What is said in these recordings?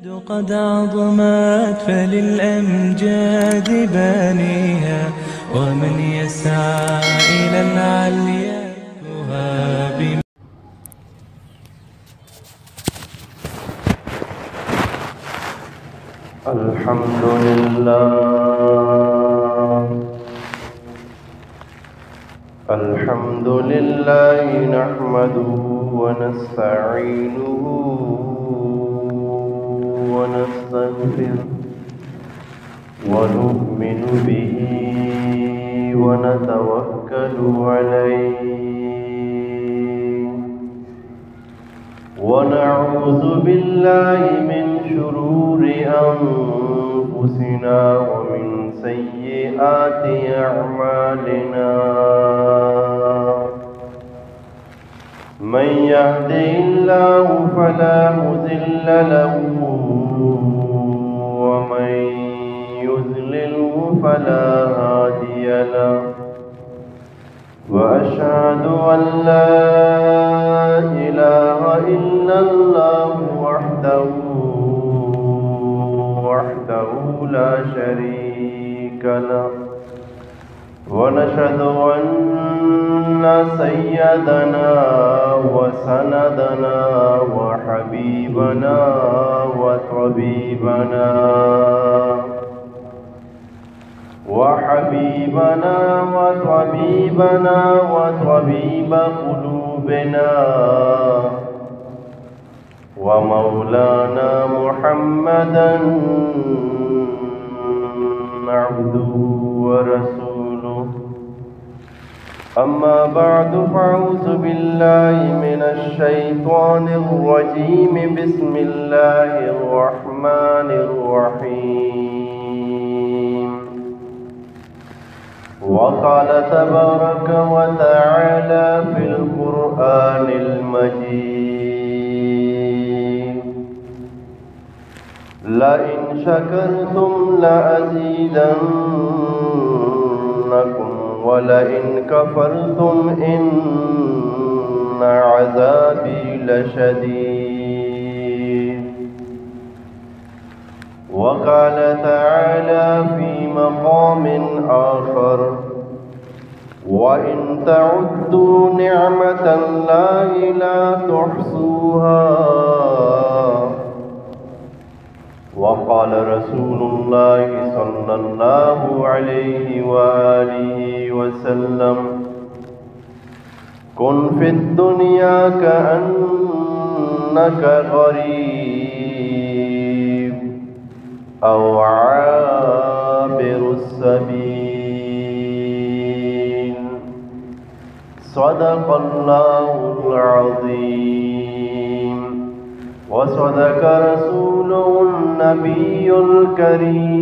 قد عظمت فللأمجاد بانيها، ومن يسعى إلى العليا يهاب. الحمد لله. الحمد لله نحمده ونستعينه ونستغفره ونؤمن به ونتوكل عليه ونعوذ بالله من شرور أنفسنا ومن سيئات أعمالنا. من يهده الله فلا مضل له ومن يضلله فلا هادي له. وأشهد أن لا إله إلا الله وحده، وحده لا شريك له. ونشهد أن سيدنا وسندنا وحبيبنا وطبيبنا وحبيبنا وطبيبنا وطبيب قلوبنا ومولانا محمدا عبده ورسوله. أما بعد، فأعوذ بالله من الشيطان الرجيم. بسم الله الرحمن الرحيم. وقال تبارك وتعالى في القرآن المجيد: لئن شكرتم لأزيدنكم ولئن كفرتم إن عذابي لشديد. وقال تعالى في مقام آخر: وإن تعدوا نعمة الله لا تحصوها. وقال رسول الله صلى الله عليه وآله وسلم: كن في الدنيا كأنك غريب أو عابر السبيل. صدق الله العظيم وصدق رسوله النبي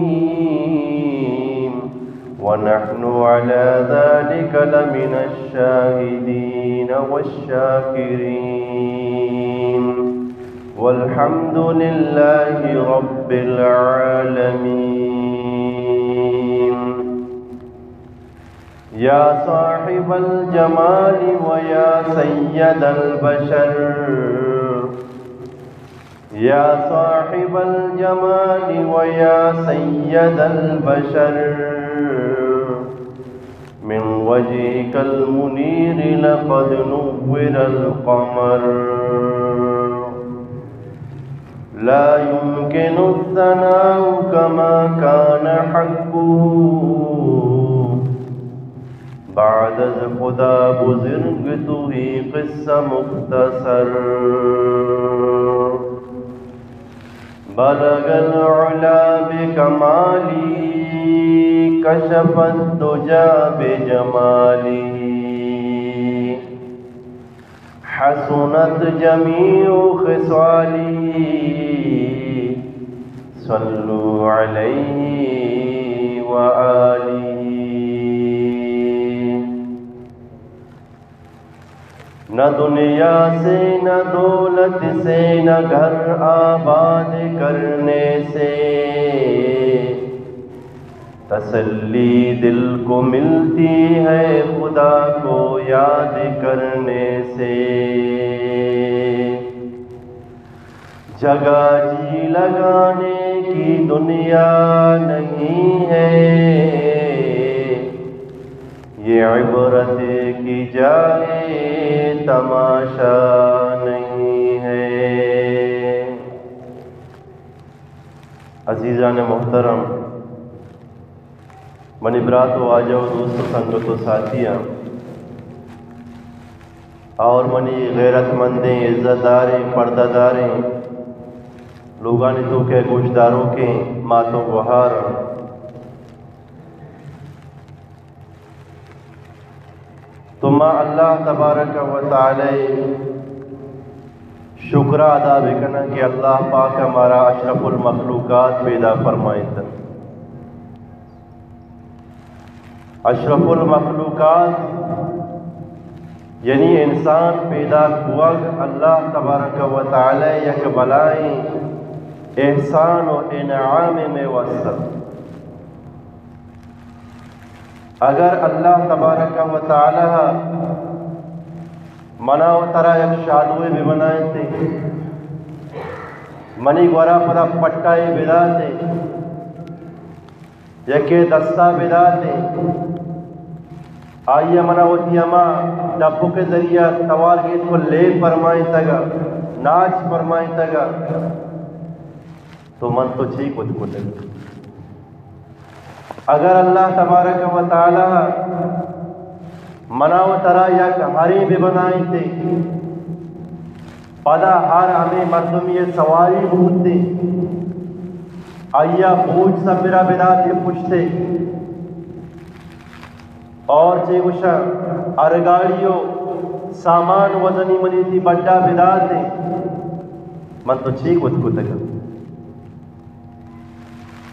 الكريم ونحن على ذلك لمن الشاهدين والشاكرين والحمد لله رب العالمين. يا صاحب الجمال ويا سيد البشر، يا صاحب الجمال ويا سيد البشر، من وجهك المنير لقد نور القمر. لا يمكن الثناء كما كان حقه. بعد از خدا بزرگ توئی قصہ مختصر. بلغ العلا بكماله، كشف الدجى بجماله. حسنت جميع خصاله، صلوا عليه وآله. نہ دنیا سے، نہ دولت سے، نہ گھر آباد کرنے سے، تسلی دل کو ملتی ہے خدا کو یاد کرنے سے۔ جگہ جی لگانے کی دنیا نہیں ہے، یہ عبرت کی جائے تماشا نہیں ہے۔ عزیزان محترم، منی برات و واجہ و دوست و سنگت و ساتھیاں، اور منی غیرت مندیں، عزت داریں، پردہ داریں لوگانی توکا گوشداروکیں مات و گوہاراں، تو ما اللہ تبارک و تعالی شکر ادا بکناں کہ اللہ پاک مارا اشرف المخلوقات پیدا فرمائینتگ۔ اشرف المخلوقات یعنی انسان پیدا بوگ اللہ تبارک و تعالی یک بلائیں احسان و انعام مئے واسطہ۔ اگر اللہ تبارک و تعالی منا و ترا یک شادوے بہ بنائینتے، منی گورا پدا پٹائے بداتے، یکے دستا بداتے، آئی ء منا وتی ہما ڈبک ء ذریعہ توار گیت کو لیب فرمائینتگ ء ناچ فرمائینتگ ء، تو من تو چی کت کتگ؟ اگر اللہ تبارک و تعالی منا و ترا یک ہرے بہ بنائینتے، پدا ہر ہمے مردمی سواری بوتے، آئی ء بوج سمبرا بداتے پشتے، اور چے گوشاں، ہر گاڑی و سامان وزنی منی تی بڈا بداتے، من تو چی کت کتگ؟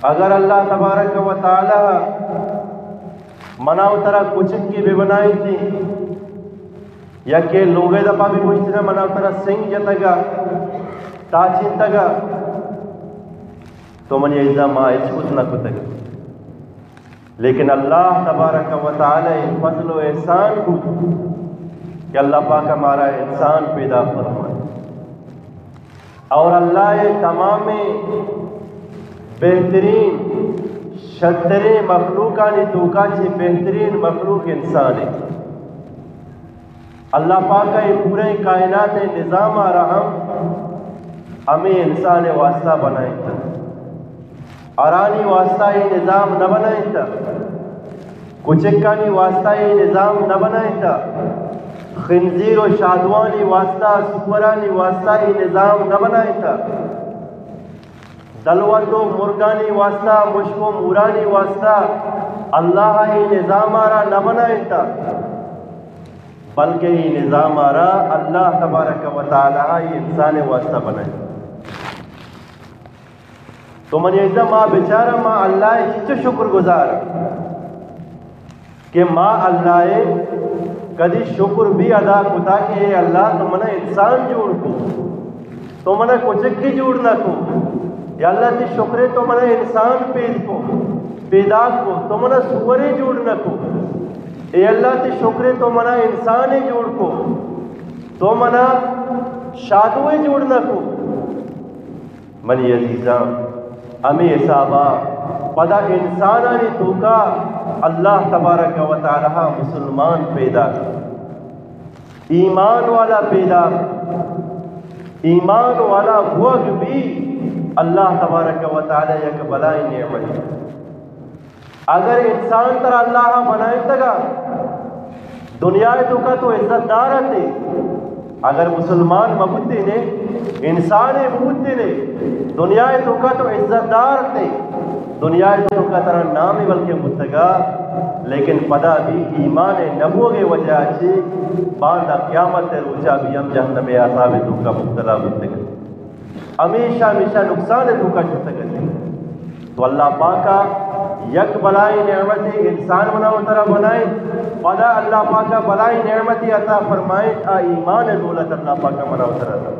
اگر اللہ تبارک و تعالی منا و ترا کچکے بہ بنائینتے، یکے لوگ ء دپا بہ گوشتنا منا و ترا سنگ جتگ ء تاچینتگ ء، تو منی عزیزاں ما ہچ کت نہ کتگ۔ لیکن اللہ تبارک و تعالی فضل و احسان بوت کہ اللہ پاک مارا انسان پیدا فرمائے۔ اور اللہ ء تمامیں بہترین، شتریں مخلوقانی توکا چہ بہترین مخلوق انسان ہے۔ اللہ پاک ء پورے کائنات ء نظام ء را ہم ہمیں انسان ء واسطہ بنائینتگ۔ ہرانی واسطہ اے نظام نہ بنائینتگ، کچکانی واسطہ اے نظام نہ بنائینتگ، خنزیر و شادوانی واسطہ، سورانی واسطہ اے نظام نہ بنائینتگ، دلوت و مرگانی واسطہ، مشک و مورانی واسطہ اللہ ء اے نظام ء را نہ بنائینتگ، بلکہ اے نظام ء را اللہ تبارک و تعالی ء انسان ء واسطہ بنائینتگ۔ تو منی عزیزاں، ما بچاراں، ما اللہ ء چچو شکر گزار کہ ما اللہ ء کدی شکر بھی ادا کتا کہ اے اللہ تو منا انسان جوڑ کو، تو منا کچکی جوڑ نہ کو۔ یا اللہ تی شکرے تو منا انسان پید کو، پیدا کو، تو منا سورے جوڑ نہ کو۔ اے اللہ تی شکرے تو منا انسانے جوڑ کو، تو منا شادوے جوڑ نہ کو۔ منی عزیزاں، ہمے حسابا پدا انسانانی توکا اللہ تبارک و تعالی مسلمان پیدا، ایمان والا پیدا، ایمان والا بوگ بھی اللہ تبارک و تعالی یک بلائیں نعمت۔ اگر انسان ترا اللہ ء بنائینتگا، دنیا ء توکا تو عزت دار اتے، اگر مسلمان مہ بوتینے، انسان ء بوتینے، دنیا ء توکا تو عزت دار اتے، دنیا ء توکا ترا نام بلکہ بوتگا، لیکن پدا بھی ایمان ء نبوگ ء وجہ چی باندا قیامت ء روچا بھی ہم جہنم ء عذاب ء توکا مبتلا بوتگا۔ ہمیشہ ہمیشہ نقصان ء توکا شتگ اتی۔ تو اللہ پاکا یک بلائی نعمتی انسان منا و ترا بنائیں، پدا اللہ پاکا بلائی نعمتی عطا فرمائیں، آ ایمان دولت اللہ پاکا منا و ترا دا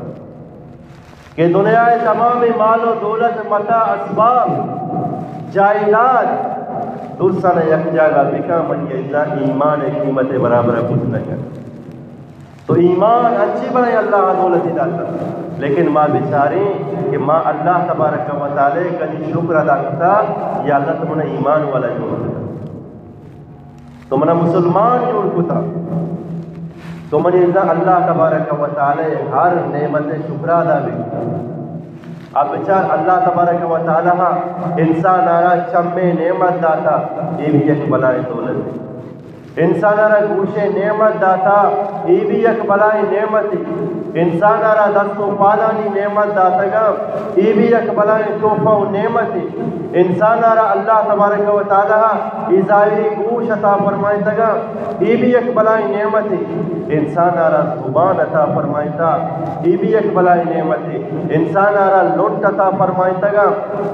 کہ دنیا ء تمام مال و دولت، متاع، اسباب، جائیداد، درساں یک جاگہ بکا، من یہ ایمان قیمت برابر بوت نہ کن۔ تو ایمان انچی بلائیں اللہ ء دولتی داتا۔ لیکن ما بچاریں کہ ما اللہ تبارک و تعالی کدی شکر ادا کتا، یا اللہ تو منا ایمان والا جوڑ کتا، تو منا مسلمان جوڑ کتا، تو منی اللہ تبارک و تعالی ہر نعمت شکر ادا بکتا۔ اب بچار اللہ تبارک و تعالی انسان آرا چمے نعمت داتا، یہ بھی یک بلائیں دولت۔ انسان ء را گوشے نعمت داتا، اے بھی یک بلائیں نعمتے۔ انسان ء را دست و پادانی نعمت داتگا، اے بھی یک بلائیں تحفہ و نعمتے۔ انسان ء را اللہ تبارک و تعالی ء ظاہری گوش عطا فرمائتگا، اے بھی یک بلائیں نعمتے۔ انسان ء را زبان عطا فرمائتا، اے بھی یک بلائیں نعمتے۔ انسان ء را لنٹ عطا فرمائتگا،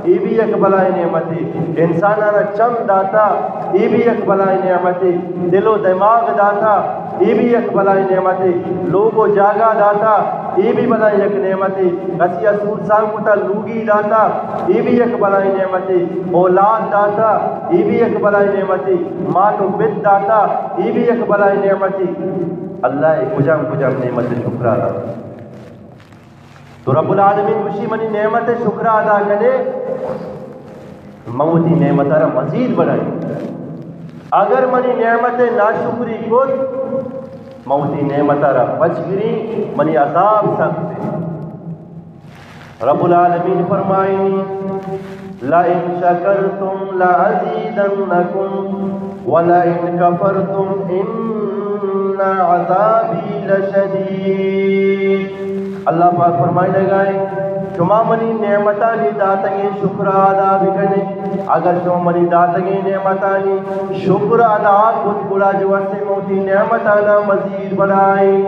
اے بھی یک بلائیں نعمتے۔ انسان ء را چم داتا، اے بھی یک بلائیں نعمتے۔ دل و دماغ داتا، اے بھی یک بلائیں نعمتے۔ لوگ و جاگہ داتا، اے بھی بلائیں یک نعمتے۔ کسی ء سور سانگ کتا، لوگی داتا، اے بھی یک بلائیں نعمتے۔ اولاد داتا، اے بھی یک بلائیں نعمتے۔ مات و پت داتا، اے بھی یک بلائیں نعمتے۔ اللہ ء کجام کجام نعمت شکر ادا۔ تو رب العالمین گوشی، منی نعمت شکر ادا کنے، من وتی نعمت را مزید بڑھائی۔ اگر منی نعمت ناشکری کت، من وتی نعمت را پچ گری، منی عذاب سخت ہے۔ رب العالمین فرمائی، لئن شکرتم لازیدنکم ولئن کفرتم ان عذابی لشدید۔ اللہ پاک فرمائے لگائے، شما منی نعمتانی داتگیں شکر ادا بکنے، اگر شما منی داتگیں نعمتانی شکر ادا کت، گڑا جو اسے موتی نعمتانا مزید بڑھائیں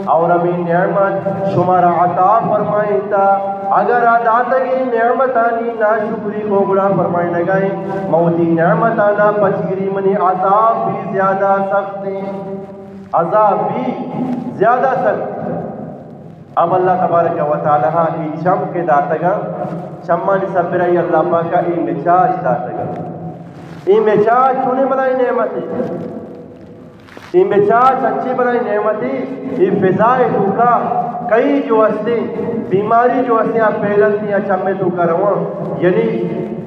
اور ہمیں نعمت شمارا عطا فرمائیتا۔ اگر آ داتگیں نعمتانی ناشکری کو، گڑا فرمائنگائیں، موتی نعمتانا پچگری، منی عذاب بھی زیادہ سخت ہیں، عذاب بھی زیادہ سخت ہیں۔ اب اللہ تبارک و تعالی ہاں ای چم کے داتگا، چمانی سبرا ای اللہ پاکا ای مچاچ داتگا۔ ای مچاچ چونے بلائی نعمت ہے۔ ای مچاچ اچی بلائی نعمت ہے۔ ای فضائے توکا کئی جو ہستے، بیماری جو ہستے، آ پیلنتی یا چمے توکا رواں، یعنی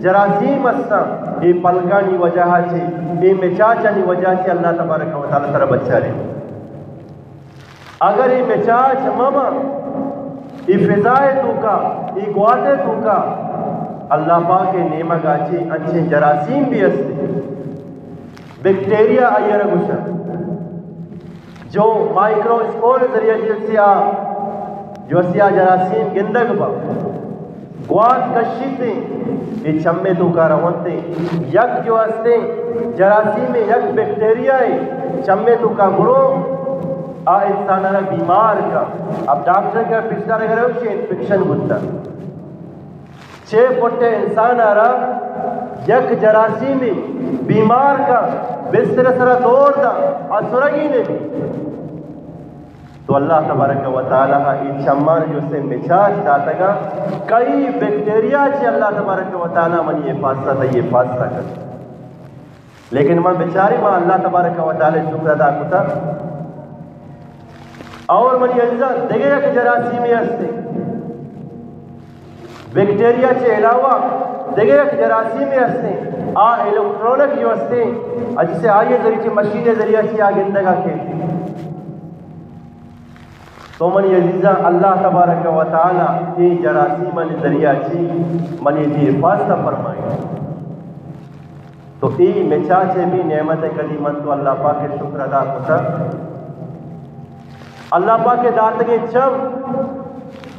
جراثیم ہستاں، ای پلکانی وجہ چی، ای مچاچانی وجہ چی اللہ تبارک و تعالی ترا بچارے۔ اگر ای مچاچ مہ باں، ای فضائے توکا، ای گواتے توکا، اللہ پاک نیمگا چی انچیں جراثیم بھی ہستے، بیکٹیریا آئی را گوشن، جو مائکرو اسکوپ ذریعہ جو سیا، جو سیا جراثیم گندگ با۔ گوات کشیت ایں، اے چمے توکا رونت ایں۔ یک جو ہستیں جراثیم، یک بیکٹیریا ہے، چمے توکا برو، آ انسان را بیمار کا۔ اب ڈاکٹر کا پشدار اگر ہم انفیکشن بنتا، چھ فٹ انسان را یک جراثیم بیمار کا، بستر سرا دور دا، آ سرگی نہیں۔ تو اللہ تبارک و تعالی ای چمان جو سے مچاچ داتگا، کئی بیکٹیریا چی اللہ تبارک و تعالی منی حفاظت، ای حفاظت کت۔ لیکن من بچاری ما اللہ تبارک و تعالی شکر ادا کتا۔ اور منی عزیزاں، دگہ یک جراثیمی ہستے۔ بیکٹیریا چے علاوہ دگہ یک جراثیمی ہستیں، آ الیکٹرانک جو ہستیں، آ جسے آئی ذریعے چے، مشین ذریعہ چے آ گندگا کے۔ تو منی عزیزاں، اللہ تبارک و تعالی اے جراثیمانی ذریعہ چے منی دی حفاظت فرمائے۔ تو اے مچاچے بھی نعمت کدی من تو اللہ پاک شکر ادا کتا؟ اللہ پاک داتگیں چم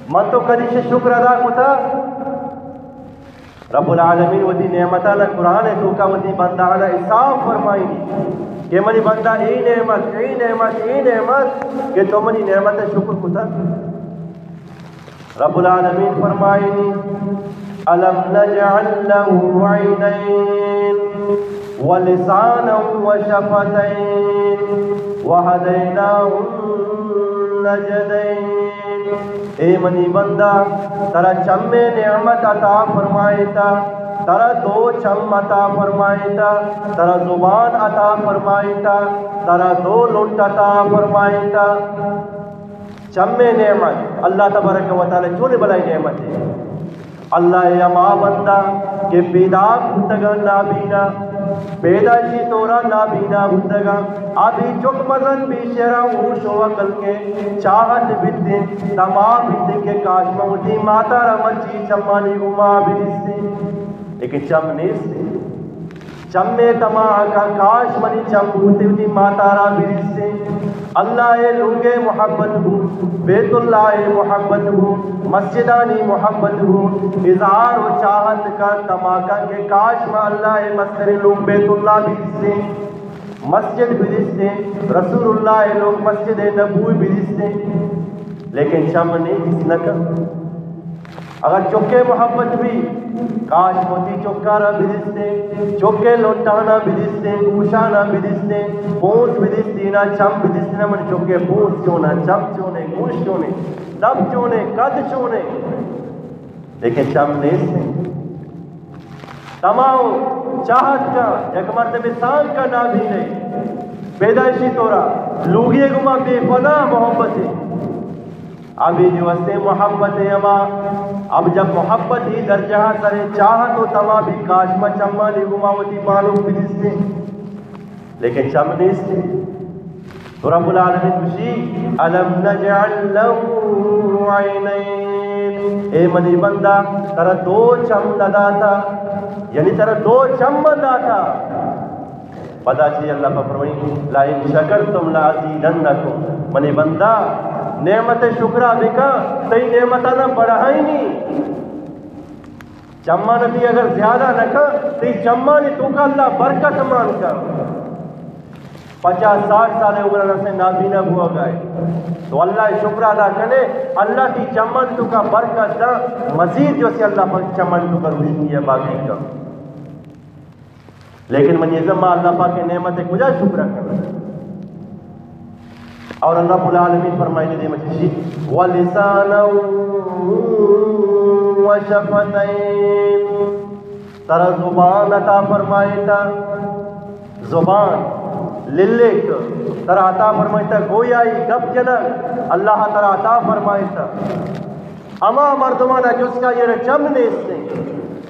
من تو کدی شکر ادا کتا؟ رب العالمین وتی نعمتانا قرآن توکا وتی بندانا حساب فرمائنی کہ منی بندہ اے نعمت، اے نعمت، اے نعمت کہ تو منی نعمت شکر کتا۔ رب العالمین فرمائنی، الم نجعل له عینین ولسانا وشفتین وهدیناه النجدین۔ اے منی بندہ، ترا چمے نعمت عطا فرمائیتا، ترا دو چم عطا فرمائیتا، ترا زبان عطا فرمائیتا، ترا دو لنٹ عطا فرمائیتا۔ چمے نعمت اللہ تبارک و تعالی چونیں بلاہیں نعمتے۔ اللہ ءِ ہما بندہ کہ پیداک بوتگاں نابینا، پیدائشی طورا نابینا بوتگاں، آ بے چک مزن بے شعرا ہوش و عقل کہ چاہت بیتیں، تما بیتیں کہ کاش من وتی ماتارا مرچی چمانی گوما بدیستیں، لیکن چم نیستیں۔ چمے تما کا کاش منی چم بوتیں وتی ماتارا بدیستیں۔ اللہ ءِ لوگ ءِ محبت بو، بیت اللہ ءِ محبت بو، مسجدانی محبت بو، اظہار و چاہت کا تما کا کہ کاش ما اللہ ءِ مستریں لوگ بیت اللہ بدیستیں، مسجد بدیستیں، رسول اللہ ءِ لوگ مسجد نبوی بدیستیں، لیکن چم نیست نہ کن۔ اگر چکے محبت بی، کاش وتی چکارا بدیستیں، چکے لنٹانا بدیستیں، گوشانا بدیستیں، پونز بدیستینا، چم بدیستینا، من چکے پونز چونا، چم چونے، گوش چونے، لب چونے، قد چونے، لیکن چم نیستیں۔ تما و چاہت کا، یک مردمے سانگ کا نابینے، پیدائشی طورا لوگی گما بے پناہ محبت ہے۔ اب یہ جو ہستے محبت ہے ہما، اب جب محبت ہی درجہ سرے چاہت و تما بی کاش ما چمانی گما وتی بانک بدیستیں۔ لیکن چم نیست۔ تو رب العالمین گوشی، الم نجعل له عینین، اے منی بندہ، ترا دو چم نہ داتا، یعنی ترا دو چم من داتا۔ پدا چی اللہ پاک فرمائی، لئن شکرتم لازیدنکم، منی بندہ، نعمت شکرا بکا، تئی نعمتانا بڑھائینی۔ چمان تئی اگر زیادہ نہ کن، تئی چمانی توکا اللہ برکت مان کن۔ پچاس ساٹھ سال عمر رسے نابینا بوگائے، تو اللہ شکر ادا کنے، اللہ تئی چمان توکا برکت دا، مزید جو سے اللہ پاک چمان توکا روشنی ہے باقی کن۔ لیکن منی عزیزاں، ما اللہ پاک ءِ نعمت ءِ کجا شکر کناں؟ اور اللہ رب العالمین فرمائیت دیما چی، ولسانا وشفتین، ترا زبان عطا فرمائیتا، زبان، للک، ترا عطا فرمائیتا، گویائی، گپ جنگ، اللہ ترا عطا فرمائیتا۔ ہما مردمانا جست کن آئی را چم نیستیں۔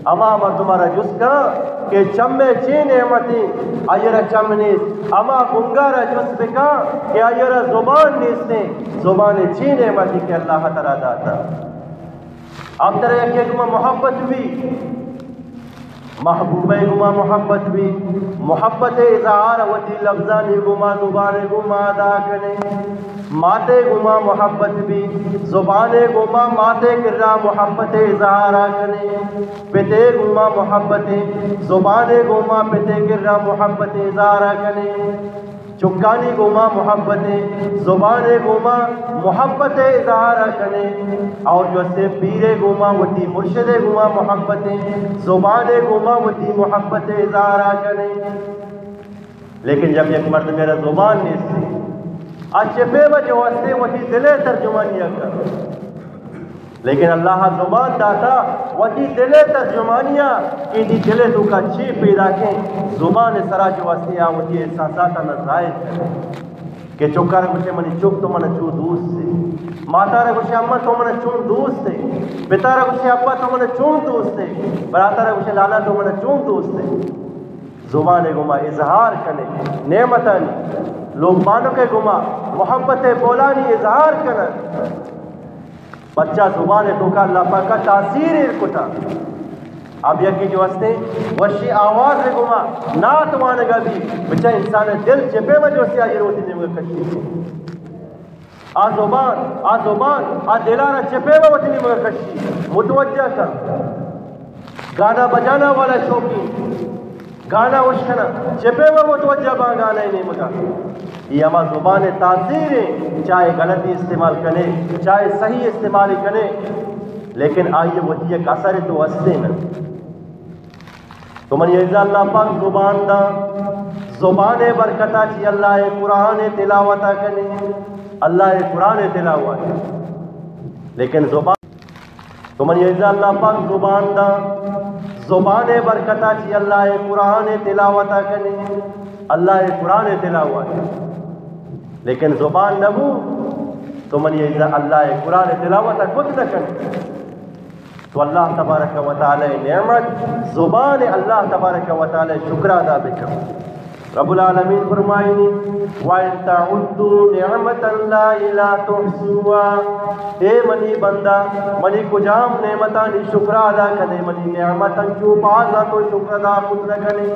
ہما مردمانا جست کن کہ چم ءِ چے نعمتیں، آئی را چم نیست۔ ہما گنگارا جست بکن کہ آئی را زبان نیستیں، زبان ءِ چے نعمتیں کہ اللہ ترا داتا۔ اب ترا یکے گما محبت بی، محبوبے گما محبت بی، محبت ءِ اظہار وتی لبزانی گما، زبان ءِ گما ادا کنے۔ ماتے گما محبت بی، زبان ءِ گما ماتے کرا محبت ءِ اظہار کنے۔ پتے گما محبت، زبان ءِ گما پتے کرا محبت ءِ اظہار کنے۔ چکانی گوما محبت ءِ، زبان ءِ گوما محبت ءِ اظہار ءَ کنے، اور جو استے پیر ءِ گوما، وتی مرشد ءِ گوما محبت ءِ، زبان ءِ گوما وتی محبت ءِ اظہار ءَ کنے۔ لیکن جب یک مردمے را زبان نیست، آ چہ پیما جو استے وتی دل ءِ ترجمانی ءَ کن۔ لیکن اللہ ءَ زبان داتا وتی دل ءِ ترجمانی ءَ کہ تئی دل ءِ توکا چی پیداکیں، زبان ءِ سرا جو استے آ وتی احساسات ءَ ظاہر کنے۔ کہ چکارا گوشے منی چک تو منا چون دوست ئے، ماتارا گوشے اماں تو منا چون دوست ئے، پتارا گوشے ابا تو منا چون دوست ئے، براتارا گوشے لالا تو منا چون دوست ئے۔ زبان ءِ گوما اظہار کنے نعمتانی، لوگ بانک ءِ گوما محبت ءِ بولانی اظہار کنن۔ پرچا زبان ءِ توکا اللہ پاک ءَ تاثیر ایر کتا۔ اب یکے جو استے وشی آواز ءِ گوما نعت وانگا بی، بچا انسان ءِ دل چہ پیما جو استے آئی ءَ وتی نیمگا کشی۔ آ زبان، آ زبان، آ دل ءَ را چہ پیما وتی نیمگا کشی، متوجہ کن۔ گانا بجانا والا شوقین۔ گانا اشکناں، چہ پیما متوجہ باں گانا ءِ نیمگا۔ اے ہما زبان ءِ تاثیر ایں، چاہے غلطی استعمال کنے، چاہے صحیح استعمال کنے، لیکن آئی ءِ وتی یک اثر تو ہستے نا۔ تو منی عزیزاں، اللہ پاک زبان دا، زبان ءِ برکتا چی اللہ ءِ قرآن ءِ تلاوتا کنے، اللہ ءِ قرآن ءِ تلاوت۔ لیکن زبان تو منی عزیزاں، اللہ پاک زبان دا، زبان ءِ برکتا چی اللہ ءِ قرآن ءِ تلاوتا کنے، اللہ ءِ قرآن ءِ تلاوت۔ لیکن زبان نبو، تو منی عزیزاں، اللہ ءِ قرآن ءِ تلاوت ءَ کت نہ کن، تو اللہ تبارک و تعالی ءِ نعمت، زبان ءِ اللہ تبارک و تعالی ءِ شکر ادا بکن۔ رب العالمین فرمائنی، وَإِن تَعُدُّوا نِعْمَتَ اللَّهِ لَا تُحْصُوهَا۔ اے منی بندہ، منی کجام نعمتانی شکر ادا کنے، منی نعمت انچو باز آ تو شکر ادا کت نہ کنے۔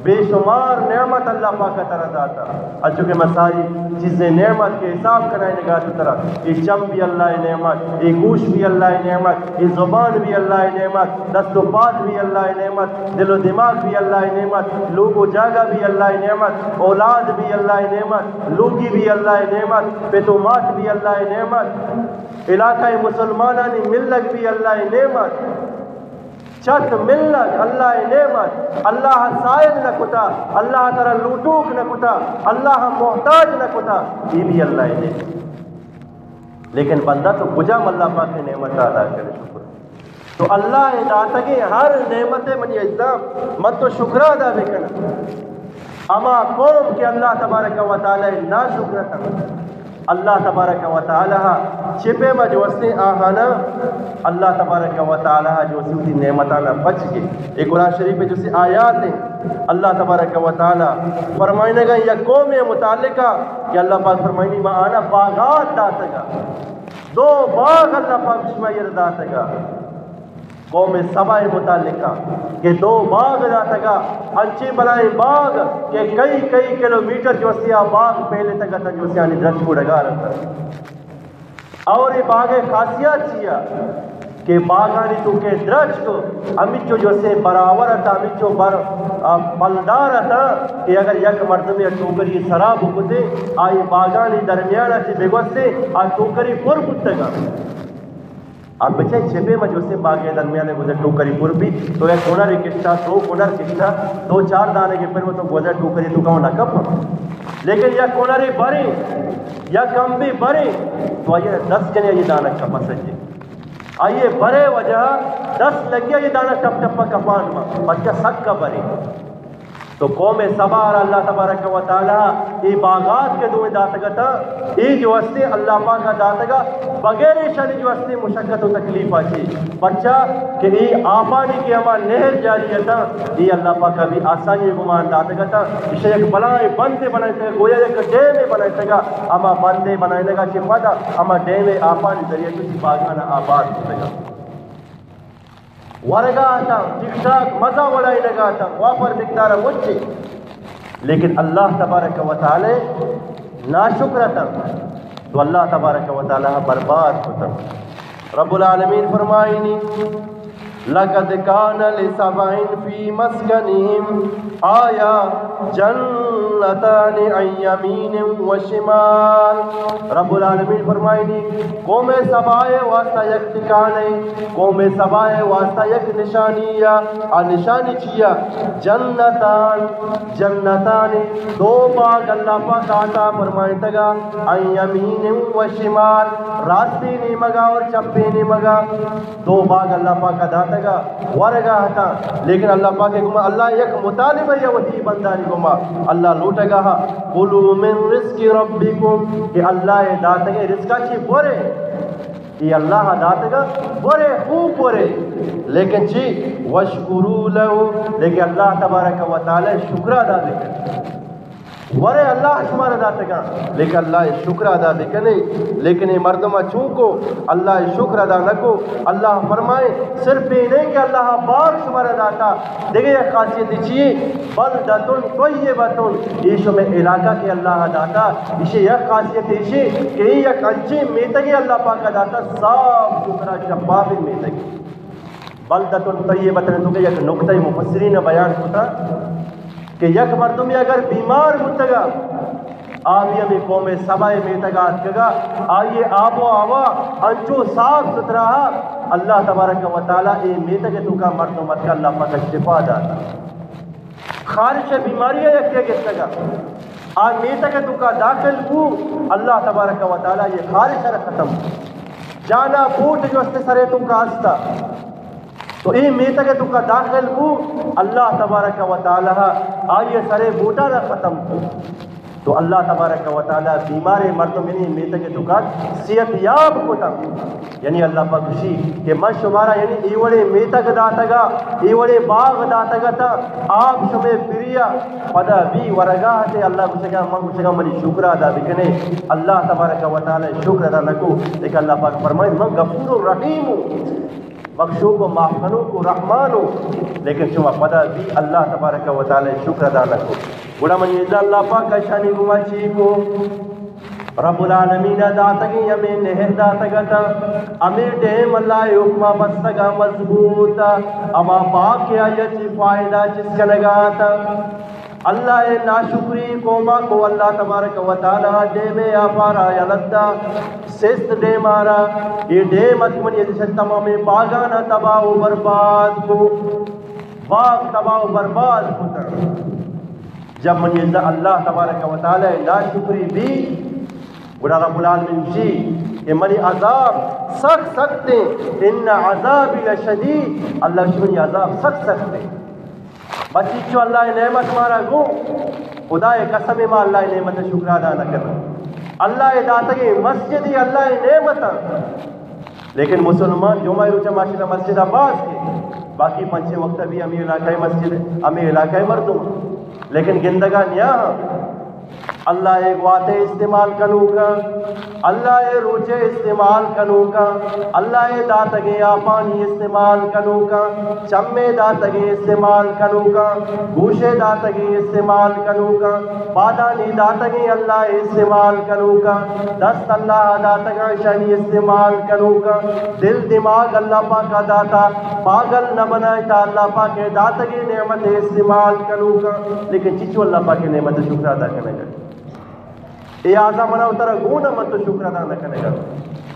بے شمار نعمت اللہ پاک ءَ ترا داتا۔ انچو کہ ما ساری چیزیں نعمت کہ حساب کنائینگا تو ترا، اے چم بھی اللہ ءِ نعمت، اے گوش بھی اللہ ءِ نعمت، اے زبان بھی اللہ ءِ نعمت، دست و پاد بھی اللہ ءِ نعمت، دل و دماغ بھی اللہ ءِ نعمت، لوگ و جاگہ بھی اللہ ءِ نعمت، اولاد بھی اللہ ءِ نعمت، لوگی بھی اللہ ءِ نعمت، پت و مات بھی اللہ ءِ نعمت، علاقہ مسلمانانی ملگ بھی اللہ ءِ نعمت۔ چت ملگ اللہ ءِ نعمت، اللہ ءَ سائل نہ کتا، اللہ ءَ ترا لوٹوک نہ کتا، اللہ ءَ محتاج نہ کتا، اے بھی اللہ ءِ نعمت۔ لیکن بندہ تو کجام اللہ پاک ءِ نعمت ءَ ادا کرے شکر؟ تو اللہ ءِ داتگیں ہر نعمت ءِ، منی عزیزاں، من تو شکر ادا بکناں۔ ہما قوم کہ اللہ تبارک و تعالی ءِ ناشکر اتنت، اللہ تبارک و تعالی ءَ چہ پیما جو استیں آہانا اللہ تبارک و تعالی ءَ جو سی وتی نعمتانا بچ گئے۔ اے قرآن شریف ءِ جو سی آیات ہیں، اللہ تبارک و تعالی فرمائنگا یک قوم ءِ متعلقہ کہ اللہ پاک فرمائنی، ما آنا باغات داتگا، دو باغ اللہ پاک شما ایر داتگا۔ قوم سبا ءِ متعلقہ کہ دو باغ داتگا، انچیں بلائیں باغ کہ کئی کئی کلومیٹر جو اسیا باغ پھیلتگ اتنت، جو اسیانی درچک و ڈگار اتنت۔ اور اے باغ ءِ خاصیت چیا کہ باغانی تو کہ درچک ہمچو جو سے برابر اتنت، ہمچو بر، آ، پلدار اتنت کہ اگر یک مردمے ٹوکری سرا بکتے، آئی باغانی درمیان چہ بگوستے، آ ٹوکری پر بوتگا۔ آ بچے چپے ما جو سے باغے درمیان گوزے ٹوکری پر بی، تو یک کنر کشتا، دو کنر کشتا، دو چار دانے کے پر تو گوزے ٹوکری تو کہو نہ کپ۔ لیکن یک کنرے برے، یک کمبے برے، تو آئیے دس جنے آئیے دانا کپا سجے۔ آئیے برے وجہ دس لگی آئیے دانا ٹپ ٹپا کپان ما، بچہ سک کا برے۔ تو قوم سبا را اللہ تبارک و تعالی اے باغات کہ دوئیں داتگ اتاں، اے جو ہستے اللہ پاک ءَ داتگا بغیر ایشانی جو ہستے مشقت و تکلیف ءَ چی، پرچا کہ اے آپانی کہ ہما نہر جاری اتاں، اے اللہ پاک ءَ بھی آسانی گمان داتگ اتاں۔ ایشاں یک بلائیں بندے بنائینتگا، گویا یک ڈیمے بنائینتگا، ہما بندے بنائینگا چہ پدا ہما ڈیمے آپانی ذریعہ چی باغانا آباد کتگا۔ ورگا اتاں، ٹھیک ٹھاک مزہ وڑائینگا اتاں، وافر مقدار مچے۔ لیکن اللہ تبارک و تعالی ناشکر اتاں، تو اللہ تبارک و تعالی برباد کتاں۔ رب العالمین فرمائنی، لقد کان لسبإ فی مسکنہم آیا جنتان عن یمین و شمال۔ رب العالمین فرمائنی، قوم سبا ءِ واسطہ یک ٹکانے، قوم سبا ءِ واسطہ یک نشانی یا آ نشانی چیا؟ جنتان، جنتان، دو باغ اللہ پاک عطا فرمائنتگا، عن یمین و شمال، راستی نیمگا اور چپی نیمگا۔ دو باغ اللہ پاک ءَ داتگا، ورگا اتاں، لیکن اللہ پاک ءَ گما، اللہ یک مطالبہ یا وتی بندانی گما، اللہ لوٹگا ہا، کلوا من رزق ربکم، کہ اللہ ءِ داتگیں رزقا چی بورے، اے اللہ ءَ داتگا بورے، خوب بورے، لیکن چی؟ واشکروا لہ، لیکن اللہ تبارک و تعالی شکر ادا بکن۔ ورے اللہ شمارا داتگاں، لیکن اللہ ءِ شکر ادا بکنے، لیکن اے مردم چون کو؟ اللہ ءِ شکر ادا نہ کو۔ اللہ فرمائے، صرف اے نہیں کہ اللہ باغ شمارا داتا، دگہ یک خاصیت چی؟ بلدۃ طیبۃ، اے شمے علاقہ کہ اللہ داتا، ایشی یک خاصیت ایشی کہ اے یک انچیں میتگے اللہ پاک داتا، صاف ستھرا شفاف میتگے۔ بلدۃ طیبۃ ءِ توکا یک نقطہ مفسرین بیان کتا کہ یک مردمے اگر بیمار بوتگا، آ بھی ہمیں قوم سبا میتگا آتکگا، آئی آب و ہوا انچو صاف ستھرا، اللہ تبارک و تعالی اے میتگ توکا مردم اتکا، اللہ پاک شفا داتا۔ خارش ءِ بیماری ءَ یکے گپتگ ءَ، آ میتگ ءِ توکا داخل بو، اللہ تبارک و تعالی اے خارش ءَ را ختم کو۔ جانا پوٹ جو است سرے توکا استا، تو اے میتگ ءِ توکا داخل بو، اللہ تبارک و تعالی آئی سرے بوٹا را ختم کو۔ تو اللہ تبارک و تعالی بیماریں مردم یعنی میتگ ءِ توکا صحت یاب کتا۔ یعنی اللہ پاک گوشی کہ من شمارا یعنی اے وڑیں میتگ داتگا، اے وڑیں باغ داتگا تا آپ شمے پریا، پدا بی ورگا تے اللہ گوشگا، من گوشگا منی شکر ادا بکنے۔ اللہ تبارک و تعالی شکر ادا نکو، لیکن اللہ پاک فرمائے من غفور الرحیم ہوں۔ بخشوک و معاف کنوک و رحمان و، لیکن شما پدا بی اللہ تبارک و تعالی شکر ادا نکو۔ گڑا منی عزیزاں، اللہ پاک اشانی گوما چی کو؟ رب العالمین ءَ داتگیں ہمے نہر داتگ ات، ہمے ڈیم اللہ ءِ حکم ءَ بستگ ءَ مضبوط، ہما پاک ءَ آئی ءَ چی فائدہ چست کنگ ءَ ات۔ اللہ ءِ ناشکری قوم ءَ کو اللہ تبارک و تعالی ڈیم ءِ آپارا یلہ دات، سست ڈیم ءَ را، اے ڈیم ات منی عزیزاں تمامیں باغاں ءَ تباہ و برباد کو، باغ تباہ و برباد کتگ۔ جب منی عزیزاں اللہ تبارک و تعالی ءِ ناشکری بی، گڑا رب العالمین گوشی کہ منی عذاب سخت سخت ایں، ان عذابی لشدید، اللہ گوشی منی عذاب سخت سخت ایں۔ بس چیچو اللہ ءِ نعمت مارا گوں، خدا ءِ قسم ما اللہ ءِ نعمت ءِ شکر ادا نہ کناں۔ اللہ ءِ داتگیں مسجد ءِ اللہ ءِ نعمت اَنت۔ لیکن مسلمان جمعہ ءِ روچ ءَ ماشاءاللہ مسجد ءَ باز کے، باقی پنچیں وقت ءَ بی ہمے علاقہ ءِ مسجد، ہمے علاقہ ءِ مردم، لیکن گندگا نیا ہاں۔ اللہ ءِ گوات ءِ استعمال کنوکاں، اللہ ءِ روچ ءِ استعمال کنوکاں، اللہ ءِ داتگیں آپانی استعمال کنوکاں، چم ءِ داتگیں استعمال کنوکاں، گوش ءِ داتگیں استعمال کنوکاں، پادانی داتگیں اللہ ءِ استعمال کنوکاں، دست اللہ ءَ داتگاں اشانی استعمال کنوکاں، دل دماغ اللہ پاک ءَ داتا، پاگل نہ بنائینتا اللہ پاک ءِ داتگیں نعمت ءِ استعمال کنوکاں، لیکن چیچو اللہ پاک ءِ نعمت ءِ شکر ادا کنگ ءَ۔ اے اعضا منا و ترا گون ءَ، من تو شکر ادا نہ کنگ ءَ۔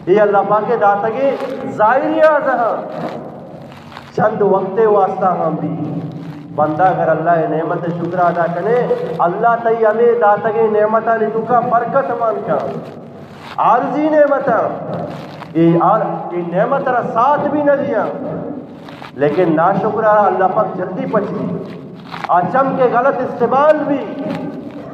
اے اللہ پاک ءِ داتگیں ظاہری اعضا ہاں، چند وقت ءِ واسطہ ہم بی۔ بندہ اگر اللہ ءِ نعمت ءِ شکر ادا کنے، اللہ تئی ہمے داتگیں نعمتانی توکا برکت مان کن۔ عارضی نعمتاں، اے آ-، اے نعمت را ساتھ بھی نہ دیاں۔ لیکن ناشکر ءَ را اللہ پاک جلدی پچ بی۔ آ چم کہ غلط استعمال بی،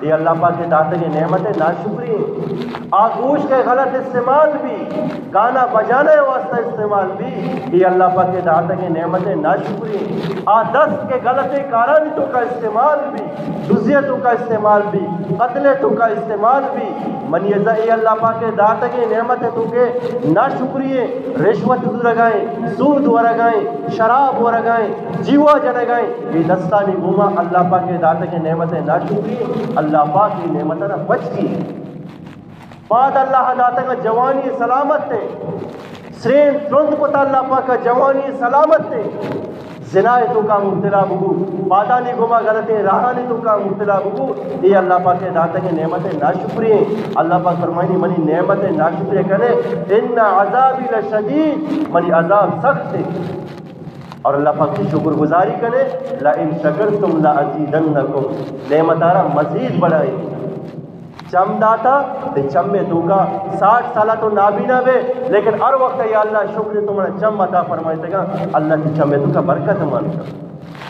اے اللہ پاک ءِ داتگیں نعمت ءِ ناشکری ایں۔ آ گوش کہ غلط استعمال بی، گانا بجانا ءِ واسطہ استعمال بی، اے اللہ پاک ءِ داتگیں نعمت ءِ ناشکری ایں۔ آ دست کہ غلطیں کارانی توکا استعمال بی، دزی ءِ توکا استعمال بی، قتل ءِ توکا استعمال بی، منی عزیزاں، اے اللہ پاک ءِ داتگیں نعمت ءِ توکا ناشکری ایں، رشوت زورگا ایں، سود ورگا ایں، شراب ورگا ایں، جیوا جنگا ایں، اے دستانی گوما اللہ پاک ءِ داتگیں نعمت ءِ ناشکری ایں۔ اللہ پاک اے نعمت ءَ را پچ بی۔ پاد اللہ ءَ داتگ ءَ جوانی سلامت ایں، سرین ترند کت اللہ پاک ءَ جوانی سلامت ایں۔ زنا ءِ توکا مبتلا ببو، پادانی گوما غلطیں راہانی توکا مبتلا ببو، اے اللہ پاک ءِ داتگیں نعمت ءِ ناشکری ایں۔ اللہ پاک فرمائنی، منی نعمت ءِ ناشکری کنے، ان عذابی لشدید، منی عذاب سخت ایں۔ اور اللہ پاک ءِ شکر گزاری کنے، لئن شکرتم لازیدنکم، نعمت ءَ را مزید بڑھائیں۔ چم داتا، تے چم ءِ توکا ساٹھ سالا تو نابینا بے، لیکن ہر وقت یا اللہ شکر تو منا چم عطا فرمائتگا، اللہ تی چم ءِ توکا برکت مان کن۔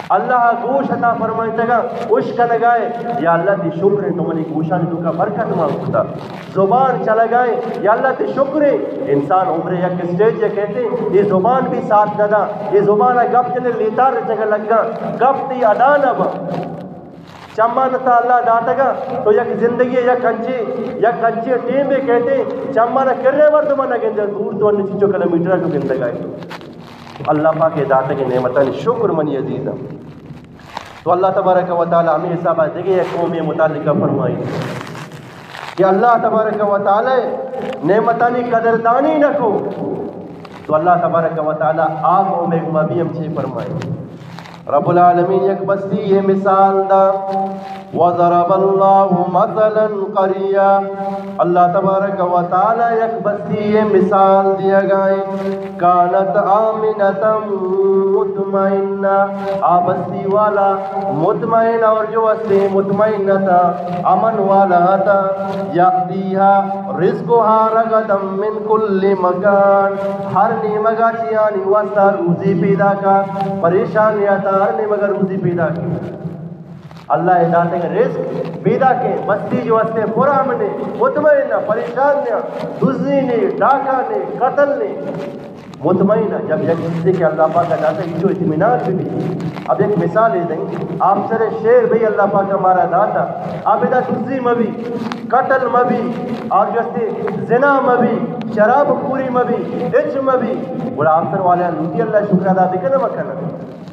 اللہ گوش عطا فرمائتگا، اش کنگائے، یا اللہ تی شکر تو منی گوشانی توکا برکت مان کتا۔ زبان چلگائے، یا اللہ تی شکر، انسان عمر یک اسٹیج یا کہتے، یہ زبان بھی ساتھ نہ دا، یہ زبان گپ جنے لیتار جگہ لگا، گپ تی ادا نہ با۔ چمان تا اللہ داتگا، تو یک زندگی، یک انچی، یک انچی ٹیم بے کہتے، چمان کرے مردم نہ گندے، دور تو انچی چو کلومیٹر جو گندگا ہے۔ اللہ پاک ءِ داتگیں نعمتانی شکر منی عزیزاں۔ تو اللہ تبارک و تعالی ہمیں حساب دگے یک قومی متعلقہ فرمائی کہ اللہ تبارک و تعالی نعمتانی قدردانی نہ کو، تو اللہ تبارک و تعالی آ قوم ءِ گوما بھی ہم چے فرمائی۔ رب العالمین یک بستی ءِ مثال دا، وضرب اللہ مثلا قریہ، اللہ تبارک و تعالی یک بستی ءِ مثال دیگائیں، کانت آمنة مطمئنہ، آ بستی والا مطمئن اور جو استے مطمئن تا، امن والا تا، یأتیہا رزقہا رغدا من کل مکان، ہر نیمگا چیانی واسطہ روزی پیدا کا، پریشان یا تا ہر نیمگا روزی پیدا کی۔ اللہ ءِ داتگیں رزق پیداکیں، بستی جو ہستیں پرامن ایں، مطمئن ایں، پریشان نہ ایں، دزی نے، ڈاکہ نے، قتل نے، مطمئن ایں۔ جب یک چیزے کہ اللہ پاک ءَ داتا، ایشو اطمینان بہ بی۔ اب یک مثالے دیں، آپسر شعر بی اللہ پاک ءَ مارا داتا، اب ادا دزی مہ بی، قتل مہ بی، اور جو ہستیں زنا مہ بی، شراب خوری مہ بی، ہچ مہ بی، گڑا آپسر والے لوٹی اللہ شکر ادا بکن مہ کن؟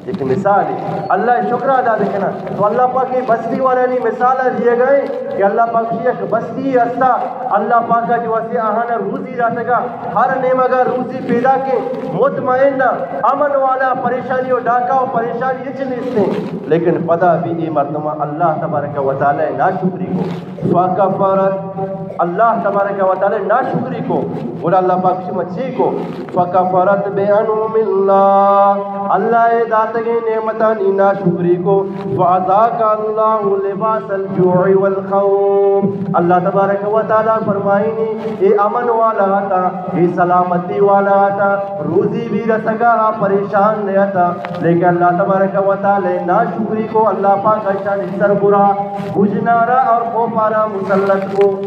یک مثالے، اللہ شکر ادا بکناں۔ تو اللہ پاک اے بستی والانی مثال دیگا ایں کہ اللہ پاک شی یک بستی ہستا، اللہ پاک جو ہستے آہانا روزی داتگا، ہر نیمگا روزی پیداکیں، مطمئن ایں، امن والا، پریشانی و ڈاکہ و پریشانی ہچ نیستیں۔ لیکن پدا بھی اے مردماں اللہ تبارک و تعالی ناشکری کو، فکفرت، اللہ تبارک و تعالی ناشکری کو۔ گڑا اللہ پاک شما چی کو؟ فکفرت بانعم اللہ، اللہ ءِ داتگیں نعمتانی ناشکری کو۔ فاذاق اللہ لباس الجوع والخوف، اللہ تبارک و تعالی فرمائنی، اے امن والا اتا، اے سلامتی والا اتا، روزی بھی رسگا، آ پریشان نہ اتا، لیکن اللہ تبارک و تعالی ناشکری کو، اللہ پاک اشانی سربرا گژنارا اور خوفارا مسلط کو۔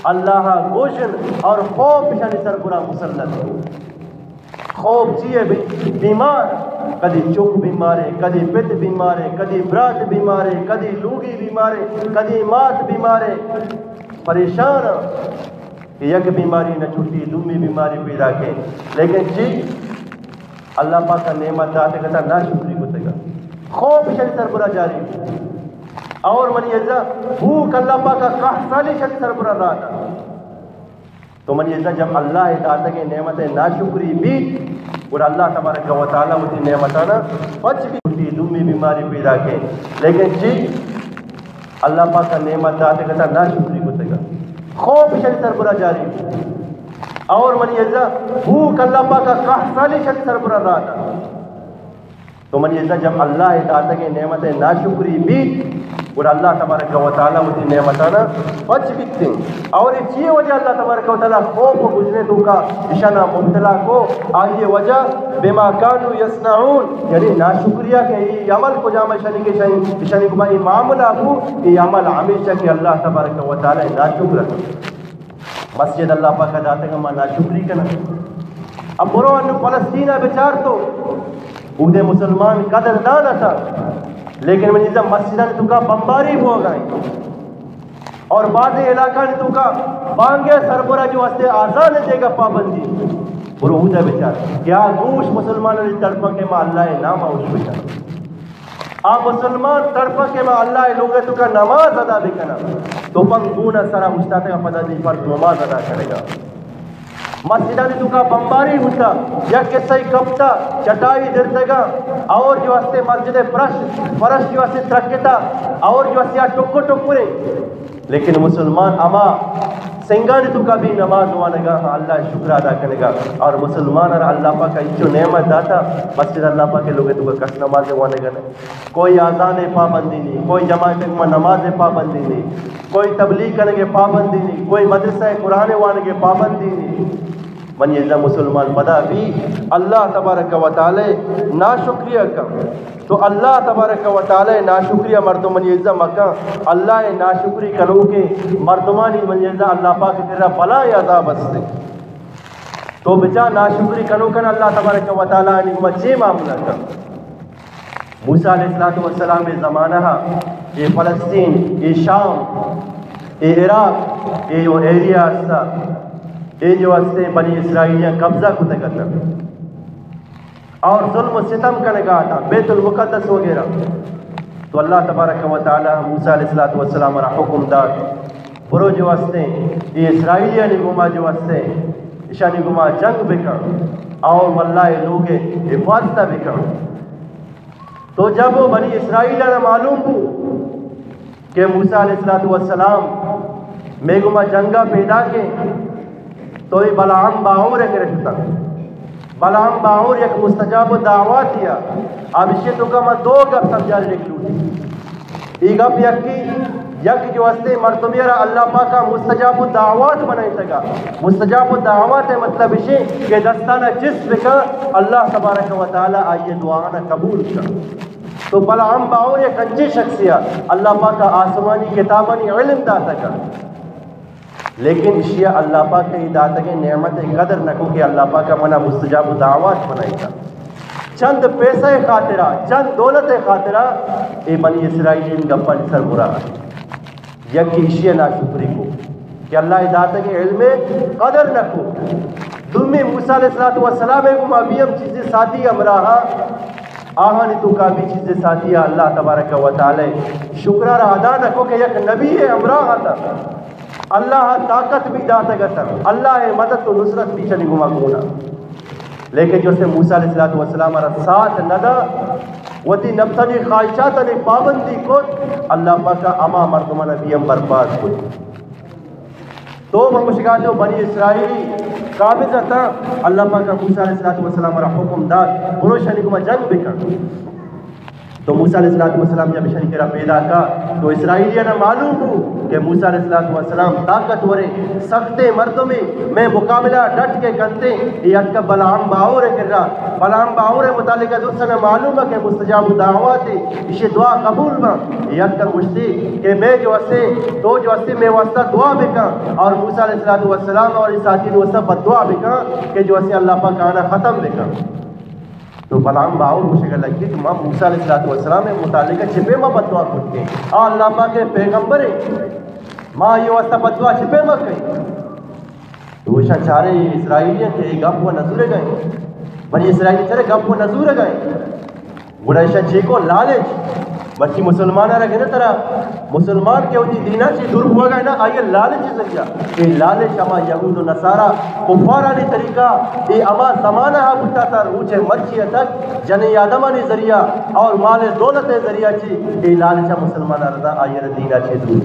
اللہ گژن اور خوف اشانی سربرا مسلط کو۔ خوف چی ایں بھئی؟ بیمار، کدی چک بیمار ایں، کدی پت بیمار ایں، کدی برات بیمار ایں، کدی لوگی بیمار ایں، کدی مات بیمار ایں، پریشان ایں کہ یک بیماری نہ چھٹی، دومی بیماری پیداکیں۔ لیکن چی؟ اللہ پاک ءَ نعمت داتگا، ناشکری کتگا، خوف اشانی سربرا جاری۔ اور منی عزیزاں، بھوک، اللہ پاک ءَ قحط سالی اشانی سربرا راہ دات۔ تو منی عزیزاں، جب اللہ ءِ داتگیں نعمت ءِ ناشکری بیت، گڑا اللہ تبارک و تعالی وتی نعمتانا پچ بیت، وتی دومی بیماری پیداکیں۔ لیکن چی؟ اللہ پاک ءَ نعمت داتگا، ناشکری کتگا، خوف اشانی سربرا جاری۔ اور منی عزیزاں، بھوک، اللہ پاک ءَ قحط سالی اشانی سربرا راہ دات۔ تو منی عزیزاں، جب اللہ ءِ داتگیں نعمت ءِ ناشکری بیت، گڑا اللہ تبارک و تعالی وتی نعمتانا پچ بیتیں۔ اور اے چی وجہ اللہ تبارک و تعالی خوف و گژن ءِ توکا اشانا مبتلا کو؟ آئی وجہ بما كانوا يصنعون، یعنی ناشکریا کہ اے عمل کجام اشانی کہ اشانی، اشانی گما اے معاملہ بو، اے عمل ہمیشہ کہ اللہ تبارک و تعالی ناشکر ایں۔ مسجد اللہ پاک ءَ داتگ، ما ناشکری کناں۔ اب برو انو فلسطین ءَ بچار تو، اودے مسلمان قدردان اتا، لیکن منی عزیزاں، مسجدانی توکا بمباری بوگا ایں۔ اور بعض علاقانی توکا بانگ ءِ سربرا جو ہستے آزان ءِ دیگا پابندی۔ برو اودا بچار، کیا گوش مسلمانانی تڑپاں کہ ما اللہ ءِ نام ءَ اوش بچار؟ آ مسلمان تڑپاں کہ ما اللہ ءِ لوگ ءِ توکا نماز ادا بکناں۔ تو پنگ گون ءِ سرا اوشتاتگا، پدا دی فرض نماز ادا کنگا۔ مسجدانی توکا بمباری بوتا، یک کسے کپتا، چٹائی درتگا، اور جو ہستے مسجد ءِ فرش، فرش جو ہستے ترکتا، اور جو ہستے آ ٹکر ٹکریں۔ لیکن مسلمان ہما سنگانی توکا بھی نماز وانگا، ہاں، اللہ ءِ شکر ادا کنگا۔ اور مسلمان را اللہ پاک ءَ انچو نعمت داتا، مسجد اللہ پاک ءِ لوگ ءِ توکا کس نماز وانگا نہ، کوئی آزان ءِ پابندی نہیں، کوئی جماعت ءِ گما نماز ءِ پابندی نہیں، کوئی تبلیغ کنگ ءِ پابندی نہیں، کوئی مدرسہ ءِ قرآن وانگ ءِ پابندی نہیں۔ منی عزیزاں، مسلمان پدا بھی اللہ تبارک و تعالی ناشکریہ کن۔ تو اللہ تبارک و تعالی ناشکریہ مردم، منی عزیزاں، مکن۔ اللہ ءِ ناشکری کنوکیں مردمانی، منی عزیزاں، اللہ پاک ءِ کرا بلاہیں عذاب ہستے۔ تو بچار ناشکری کنوکاں اللہ تبارک و تعالی ءَ گما چے معاملہ کن۔ موسیٰ علیہ الصلوۃ والسلام ءِ زمانہ ءَ اے فلسطین، اے شام، اے عراق، اے جو ایریا ہستا، اے جو ہستے بنی اسرائیلیاں قبضہ کتگ اتاں اور ظلم و ستم کنگا اتاں، بیت المقدس وغیرہ۔ تو اللہ تبارک و تعالی موسیٰ علیہ الصلوۃ والسلام ءَ را حکم دات، برو جو ہستیں، اے اسرائیلیانی گما جو ہستیں، اشانی گما جنگ بکن اور واللہ لوگ حفاظت بکن۔ تو جب وہ بنی اسرائیل ءَ را معلوم بو کہ موسیٰ علیہ الصلوۃ والسلام مئے گما جنگا پیداکیں، تو اے بلعام باعور ءِ کرا شتاں۔ بلعام باعور یک مستجاب الدعوات یا، اب اشی توکا ما دو گپ سمجھارینگ لوٹی۔ اے گپ یکی، یک جو ہستے مردمی را اللہ پاکا مستجاب الدعوات بنائینتگا۔ مستجاب الدعوات ءِ مطلب اشی کہ دستانا چست بکن، اللہ تبارک و تعالی آئی دعانا قبول کن۔ تو بلعام باعور یک انچیں شخصے ءَ اللہ پاک ءَ آسمانی کتابانی علم داتگ ءَ، لیکن ایشی ءَ اللہ پاک ءَ اے داتگیں نعمت ءِ قدر نہ کو کہ اللہ پاک ءَ منا مستجاب الدعوات بنائیتا۔ چند پیسہ ءِ خاطرا، چند دولت ءِ خاطرا اے بنی اسرائیل ان گپانی سر برا۔ یکے ایشی ءَ ناشکری کو کہ اللہ ءِ داتگیں علم ءِ قدر نہ کو۔ دومی موسیٰ علیہ الصلوۃ والسلام ءَ گوں ما بی ہم چیزے ساتھی ہمراہ، آہانی توکا بی چیزے ساتھی اللہ تبارک و تعالی شکرا را ادا نہ کو کہ یک نبی ءِ ہمراہ تا، اللہ ءَ طاقت بی داتگ اتاں، اللہ ءِ مدد و نصرت بی چنی گوما گونا۔ لیکن جو سے موسیٰ علیہ الصلوۃ والسلام ءَ را ساتھ نہ دا، وتی نفسانی خواہشاتانی پابندی کت، اللہ پاک ءَ ہما مردمانا بی ہم برباد کت۔ تو من گوشگا جو بنی اسرائیلی قابض اتاں، اللہ پاک ءَ موسیٰ علیہ الصلوۃ والسلام ءَ را حکم دات، برو شانی گوما جنگ بکن۔ تو موسیٰ علیہ الصلوۃ والسلام جب ایشانی کرا پیدا کا، تو اسرائیلیانا معلوم بو کہ موسیٰ علیہ الصلوۃ والسلام طاقتوریں، سختیں مردمے، مئے مقابلہ ڈٹ کے کنتے، اے اتکا بلعام باعور ءِ کرا۔ بلعام باعور ءِ متعلق درستانا معلوم ہے کہ مستجاب الدعوات ہے، ایشی دعا قبول با۔ اے اتکا گوشتی کہ مئے جو اسے، تو جو اسے مئے واسطہ دعا بکن، اور موسیٰ علیہ الصلوۃ والسلام اور اس ساتھی واسطہ بددعا بکن کہ جو اسے اللہ پاک آنا ختم بکن۔ تو بلعام باعور گوشگا لگی کہ ما موسیٰ علیہ الصلوۃ والسلام ءِ متعلق چہ پیما بددعا کتیں؟ آ اللہ پاک ءِ پیغمبر ایں، ما آئی واسطہ بددعا چہ پیما کئیں؟ تو ایشاں چارے اسرائیلیاں کہ اے گپ و نزورگا ایں، بنی اسرائیلی چارے گپ و نزورگا ایں۔ گڑا ایشاں چے کو؟ لالچ۔ مرچی مسلماناں را گندے ترا، مسلمان کہ وتی دینا چی دور بوگا نا، آئی لالچ ذریعہ۔ اے لالچ ہما یہود و نصارا کفارانی طریقہ، اے ہما زمانہ ہا بوتا تا روچ مرچی تک جنی آدمانی ذریعہ اور مال دولت ذریعہ چی اے لالچ مسلماناں را دا، آئی دینا چی دور۔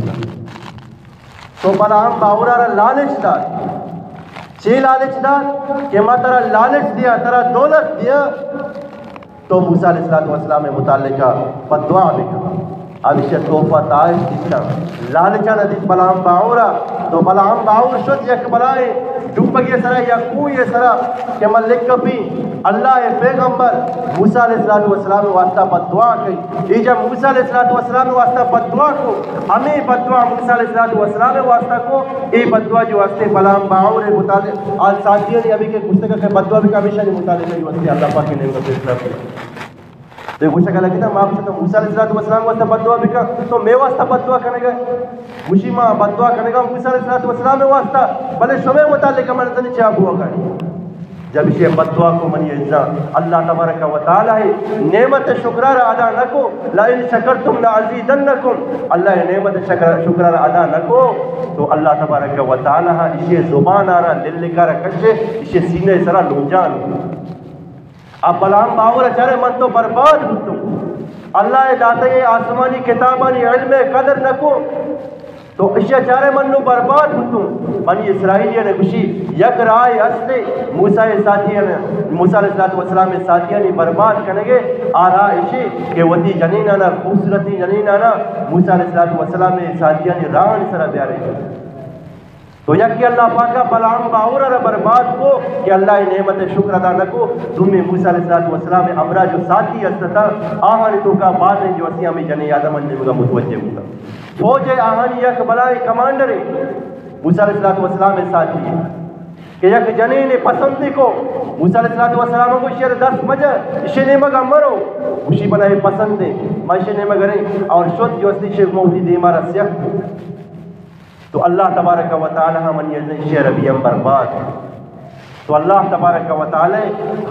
تو بلعام باعورا را لالچ دات۔ چے لالچ دات؟ کہ ما ترا لالچ دیا، ترا دولت دیا، تو موسیٰ علیہ الصلوۃ والسلام ءِ متعلق بددعا بکن۔ اب ایشی تحفہ تحائف دیتا، لالچاں نہ دیت بلعام باعورا۔ تو بلعام باعور شد یک بلائیں ڈوبگے سرا، یک کوہے سرا کہ من لکھپی اللہ ءِ پیغمبر موسیٰ علیہ الصلوۃ والسلام ءِ واسطہ بددعا کئی۔ اے جب موسیٰ علیہ الصلوۃ والسلام ءِ واسطہ بددعا کو، ہمے بددعا موسیٰ علیہ الصلوۃ والسلام ءِ واسطہ کو، اے بددعا جو ہستے بلعام باعور ءِ متعلق آ ساتھیانی ہمے کہ گوشتگا کہ بددعا بکن، ہمیشانی متعلق جو ہستے اللہ پاک ءِ نیمگا فیصلہ کو۔ تو گوشگا لگتا، ما گوشتا موسیٰ علیہ الصلوۃ والسلام ءِ واسطہ بددعا بکن، تو مئے واسطہ بددعا کنگا؟ گوشی ما بددعا کنگا موسیٰ علیہ الصلوۃ والسلام ءِ واسطہ، بلے شمئے متعلق من زنی چا بوگا۔ جب ایشی بددعا کو منی عزیزاں، اللہ تبارک و تعالی ءِ نعمت ءِ شکرا را ادا نہ کو، لئن شکرتم لازیدنکم، اللہ ءِ نعمت ءِ شکر، شکرا را ادا نہ کو، تو اللہ تبارک و تعالی ءَ ایشی زبان ءَ را للکا را کشے، ایشی سینے سرا لونجان۔ اب بلعام باعور چارے من تو برباد بوتوں، اللہ ءِ داتگیں آسمانی کتابانی علم ءِ قدر نہ کو۔ تو اشیا چارے من نو برباد بوتوں۔ بنی اسرائیلیاں گوشی، یک راہ ہستے موسیٰ ءِ ساتھیاں، موسیٰ علیہ الصلوۃ والسلام ءِ ساتھیانی برباد کنگے، آ راہ اشی کہ وتی جنینانا، خوبصورتی جنینانا موسیٰ علیہ الصلوۃ والسلام ءِ ساتھیانی راہانی سرا بیارے۔ تو یکے اللہ پاکا بلعام باعورا را برباد کو کہ اللہ ءِ نعمت ءِ شکر ادا نہ کو۔ دومی موسیٰ علیہ الصلوۃ والسلام ءِ ہمراہ جو ساتھی ہستتا، آہانی توکا بازیں جو ہستی ہمے جنین آدمانی نیمگا متوجہ بوتا۔ فوج ءِ آہانی یک بلائیں کمانڈرے موسیٰ علیہ الصلوۃ والسلام ءِ ساتھی کہ یک جنینے پسندی کو۔ موسیٰ علیہ الصلوۃ والسلام گوشی، ارے دست مجہ، اشی نیمگا مرو۔ گوشی، بلے پسندے، ما اشی نیمگا ریں۔ اور شد جو ہستی شیخ موتی دیما را سیاہ کو۔ تو اللہ تبارک و تعالی ہم منی عزیزیں شعر ابھی ہم برباد۔ تو اللہ تبارک و تعالی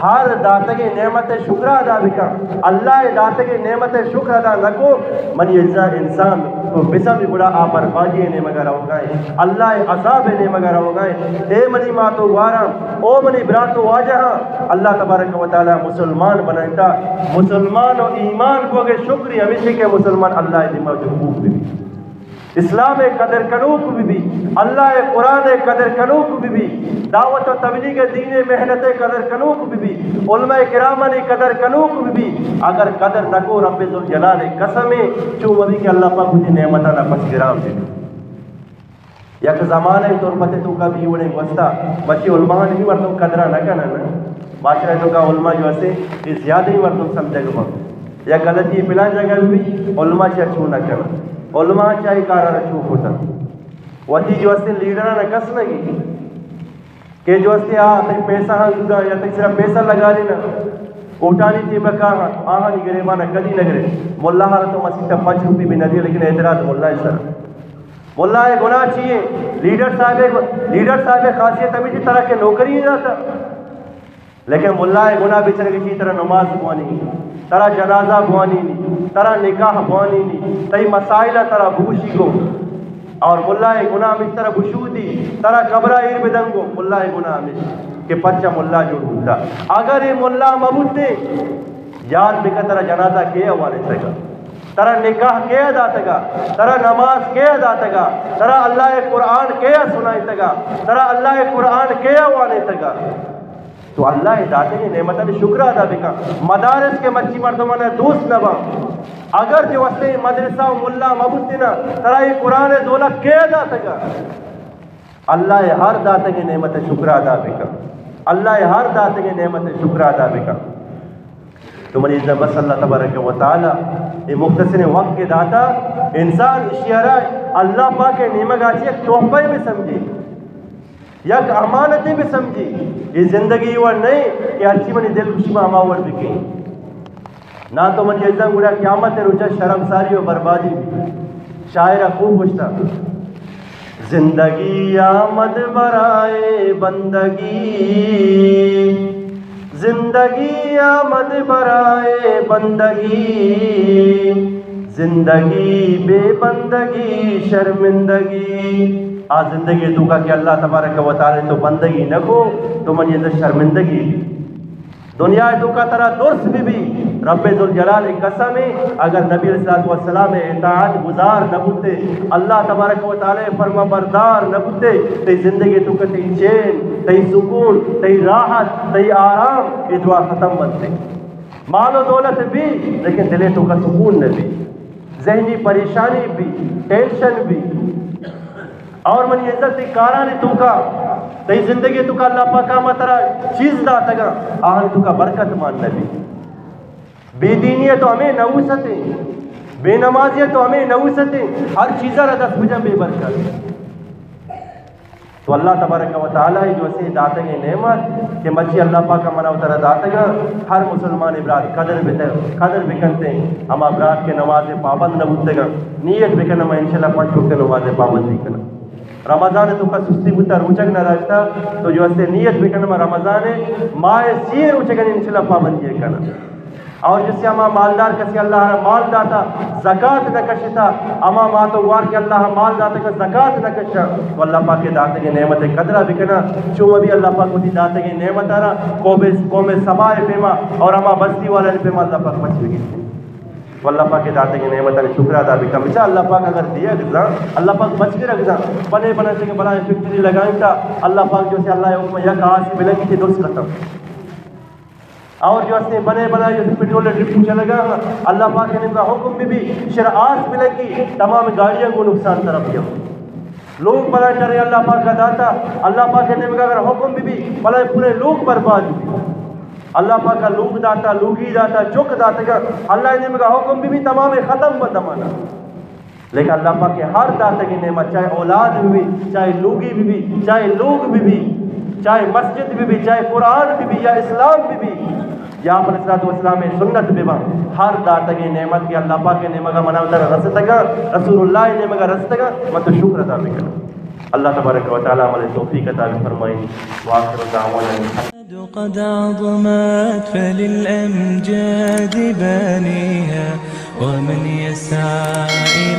ہر داتگیں نعمت ءِ شکر ادا بکن۔ اللہ ءِ داتگیں نعمت ءِ شکر ادا نہ کو، منی عزیزاں، انسان تو بسم گڑا آ بربادی ءِ نیمگا روگا ایں، اللہ ءِ عذاب ءِ نیمگا روگا ایں۔ اے منی مات و گواراں، او منی برات و واجہاں، اللہ تبارک و تعالی مسلمان بنائینتا۔ مسلمان و ایمان کو اگے شکری ہمیشہ کہ مسلمان اللہ ءِ دیما جھکوک بی۔ اسلام ءِ قدر کنوک بہ بی، اللہ ءِ قرآن ءِ قدر کنوک بہ بی، دعوت و تبلیغ ءِ دین ءِ محنت ءِ قدر کنوک بہ بی، علماء کرامانی قدر کنوک بہ بی۔ اگر قدر نہ کو، رب ذوالجلال ءِ قسم ءَ چو مبی کہ اللہ پاک وتی نعمتاں پس گران بہ بی۔ یک زمانہ ءِ تربت ءِ توکا بی وڑیں گوستا، مرچی علماء ہم مردم قدر نہ کنن۔ معاشرہ ءِ توکا علماء جو ہستے، اے زیادہ ہی مردم سمجھگ بنت۔ یا غلطی پلان جگہ بہ بی، علماء چیا چو نہ کنن؟ علماء چیا اے کارا را چو کتن؟ وتی جو استیں لیڈرانا کس نہ گی کہ جو استیں آ تئی پیسہ ہاں گداں یا تئی سرا پیسہ لگاریناں، ووٹانی ٹیمکا ہاں، آہانی گریبانا کدی نہ گرے۔ ملا ہارا تو مسیتا پنچ روپی بھی نہ دیے، لیکن اعتراض ملا سر۔ ملا ءِ گناہ چی اے؟ لیڈر صاحب ءِ، لیڈر صاحب ءِ خاصیت ہمیشی ترا کہ نوکری داتا۔ لیکن ملا ءِ گناہ بیچارگی چی؟ ترا نماز بوانی، ترا جنازہ بوانی نی، ترا نکاح بوانی نی، تئی مسائل ترا بوشی گو۔ اور ملا ءِ گناہ ہمیش ترا بشودی، ترا قبرا ایر بدن گو۔ ملا ءِ گناہ ہمیش کہ پرچا ملا جوڑ بوتا۔ اگر اے ملا مبوتے، یاد بکن ترا جنازہ کے وانتگا، ترا نکاح کے داتگا، ترا نماز کے داتگا، ترا اللہ ءِ قرآن کے سنائتگا، ترا اللہ ءِ قرآن کے وانتگا۔ تو اللہ ءِ داتگیں نعمتانی شکر ادا بکن۔ مدارس کہ مرچی مردمانا دوست نہ باں، اگر جو استیں مدرسہ و ملا مبوتینا، ترا اے قرآن ءِ دولت کے داتگا؟ اللہ ءِ ہر داتگیں نعمت ءِ شکر ادا بکن۔ اللہ ءِ ہر داتگیں نعمت ءِ شکر ادا بکن۔ تو منی عزیزاں، بس اللہ تبارک و تعالی اے مختصریں وقت کہ داتا، انسان اشیارا اللہ پاک ءِ نیمگا چہ یک تحفہ بہ سمجھی، یک امانتے بہ سمجھی۔ اے زندگی وڑ نئیں کہ ہرچی منی دل گوشی ما ہما وڑ بکیں۔ نا تو منی عزیزاں، گڑا قیامت ءِ روچا شرمساری و بربادی بی۔ شاعرا خوب گوشتا، زندگی آمد برائے بندگی، زندگی آمد برائے بندگی، زندگی بے بندگی شرمندگی۔ آ زندگی توکا کہ اللہ تبارک و تعالی تو بندگی نہ کو، تو منی عزیزاں شرمندگی بی۔ دنیا ءِ توکا ترا درس بہ بی، رب ذوالجلال ءِ قسم ءَ، اگر نبی علیہ الصلوۃ والسلام ءِ اطاعت گزار نہ بوتے، اللہ تبارک و تعالی ءِ فرما بردار نہ بوتے، تئی زندگی ءِ توکا تئی چین، تئی سکون، تئی راحت، تئی آرام، اے دعا ختم بنتے۔ مال و دولت بی، لیکن دل ءِ توکا سکون نہ بی، ذہنی پریشانی بی، ٹینشن بی۔ اور منی عزت، تئی کارانی توکا، تئی زندگی توکا اللہ پاکا ما ترا چیز داتگا، آہانی توکا برکت مان نبی۔ بے دینی تو ہمیں نوستے، بے نمازی تو ہمیں نوستے، ہر چیزا را دست بجن بے برکت۔ تو اللہ تبارک و تعالی جو اسے داتگیں نعمت کہ مچی اللہ پاک منا و ترا داتگا، ہر مسلمان برات قدر بت-، قدر بکنتے۔ ہما برات کے نماز پابند نہ بوتگا، نیت بکن، ما انشاءاللہ پنچ وقت نماز پابندی کنا۔ رمضان توکا سستی بوتا، روچگ نہ داشتا، تو جو اسے نیت بکن، ما رمضان ماہ سی روچگن انشاءاللہ پابندی کنا۔ اور جسے ہما مالدار کسے اللہ را مال داتا، زکات نہ کشتا، ہما مات و گوار کہ اللہ مال داتا کہ زکات نہ کشا، تو اللہ پاک داتگیں نعمت قدرہ بکنا۔ چو بھی اللہ پاک وتی داتگیں نعمت را قوم، قوم سبا پیما اور ہما بستی والے پیما اللہ پاک بچ بگیتے۔ تو اللہ پاک داتگیں نعمت شکر ادا بکن۔ بچا اللہ پاک اگر دیگ زان، اللہ پاک بچ گرگ زان، بنے بنے سے بلائیں فیکٹری لگائیں تا، اللہ پاک جو سے اللہ حکم یک آسی بلگی تے درست ختم۔ اور جو استے بنے بنا جو پٹرول ڈپو چلگا، اللہ پاک نے کا حکم بھی بھی شر آس بلگی تمام گاڑیاں کو نقصان طرف گیا۔ لوگ بنا ڈرے اللہ پاک کا داتا، اللہ پاک نے کا اگر حکم بھی بھی بلائے پورے لوگ برباد بھی۔ اللہ پاک کا لوگ داتا، لوگی داتا، چک داتا، اللہ نے کا حکم بھی بھی تمام ختم بتمانا۔ لیکن اللہ پاک ءِ ہر داتگیں نعمت، چاہے اولاد بہ بی، چاہے لوگی بہ بی، چاہے لوگ بہ بی، چاہے مسجد بہ بی، چاہے قرآن بہ بی یا اسلام بہ بی یا آپ علیہ الصلوۃ والسلام ءِ سنت بہ با، ہر داتگیں نعمت کہ اللہ پاک ءِ نیمگا منا ترا رستگا، رسول اللہ ءِ نیمگا رستگا، من تو شکر ادا بکناں۔ اللہ تبارک و تعالی عمل توفیق عطا بفرمائیں۔ وآخر دعوانا قد عظمت فللأمجاد بانيها، ومن يسعى